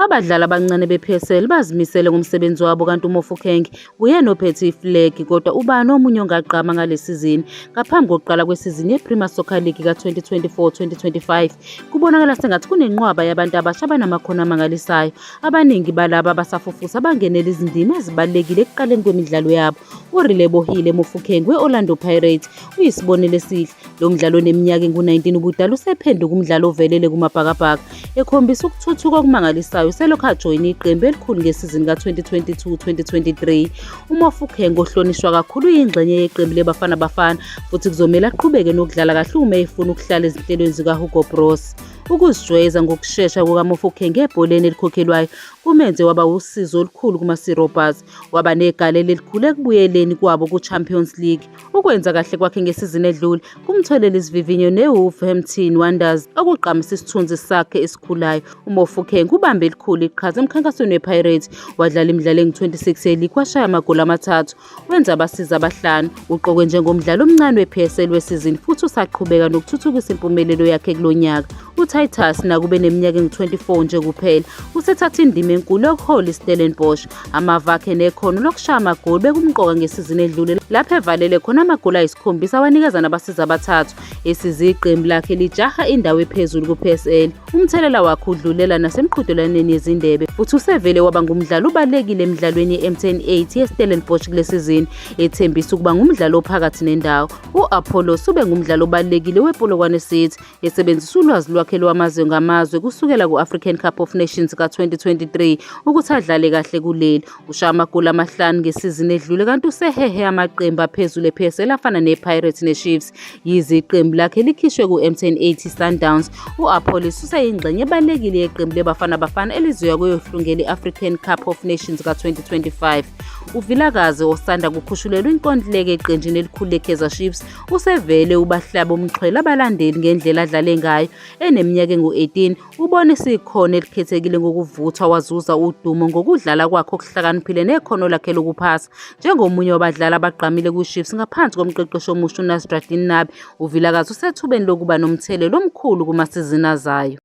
Abadlali abancane bePSL bazimisele ngomsebenzi wabo kanti uMofokeng uyena ophethe iflegi kodwa ubani omunye ongagqama ngale sizini ngaphambi kokuqala kwesizini yePremier Soccer League ka-2024-2025 kubonakala sengathi kunenqwaba yabantu abasha abanamakhono amangalisayo. Abaningi balaba abasafufusa bangenela izindima ezibalulekile ekuqaleni kwemidlalo yabo. URelebohile Mofokeng we-Orlando Pirates uyisibonelo esihle. Lo mdlali oneminyaka engu-19 ubudala usephenduke umdlali ovelele kumaBhakabhaka, ekhombisa ukuthuthuka okumangalisayo selokhu ajoyina iqembu elikhulu ngesizini ka-2022-2023. UMofokeng ohlonishwa kakhulu uyingxenye yeqembu leBafana Bafana futhi kuzomele aqhubeke nokudlala kahle uma efuna ukuhlala ezinhlelweni zikaHugo Broos. Ukuzijwayeza ngokushesha kukaMofokeng ebholeni elikhokhelwayo kumenze waba wusizo olukhulu kumaSea Waba negalelo elikhulu ekubuyeleni kwabo kuChampions League. Ukwenza kahle kwakhe ngesizini edlule kumtholele isivivinyo neWolverhampton Wanderers okugqamisa isithunzi sakhe esikhulayo. UMofokeng ubambe elikhulu iqhaza emkhankasweni wePirates, wadlala imidlalo engu-26 yeligi washaya amagoli amathathu, wenza abasizi abahlanu. Uqokwe njengomdlali omncane wePSL wesizini futhi usaqhubeka nokuthuthukisa impumelelo yakhe kulo nyaka. UTitus nakube neminyaka engu-24 nje kuphela, usethatha indima enkulu yokuhola iStellenbosch. Amava akhe nekhono lokushaya amagoli bekumqoka ngesizini edlule lapho evalele khona amagoli ayisikhombisa awanikeza nabasizi abathathu. Esize iqembu lakhe lijaha indawo ephezulu kuPSL. Umthelela wakhe udlulela nasemqhudelwaneni yezindebe futhi usevele waba ngumdlali obalulekile emidlalweni ye-MTN 8 yeStellenbosch kule sizini, ethembisa ukuba ngumdlali ophakathi nendawo. U-Apollos ube ngumdlali obalulekile wePolokwane City esebenzisa ulwazi lwakhe lwamazwe ngamazwe kusukela ku-African Cup of Nations ka-2023 ukuthi adlale kahle kuleli. Ushaya amagoli amahlanu ngesizini edlule kanti usehehe amaqembu aphezulu e-PSL afana ne-Pirates ne-Chiefs. Yize iqembu lakhe likhishwe ku-MTN 8 Sundowns, u-Appollis useyingxenye ebalulekile yeqembu leBafana Bafana elizoya kuyohlungela i-African Cup of Nations ka-2025. UVilakazi osanda kukhushulelwa inkontileka eqenjini elikhulu leKaizer Chiefs usevele ubahlaba umxhwele abalandeli ngendlela adlale ngayo. Eneminyaka engu-18 ubonise ikhono elikhethekile ngokuvuthwa wazuza udumo ngokudlala kwakhe okuhlakaniphile nekhono lakhe lokuphasa. Njengomunye wabadlali abagqamile kwiChiefs ngaphansi komqeqeshi omusha uNasreddine Nabi, uVilakazi usethubeni lokuba nomthelela omkhulu kumasizini azayo.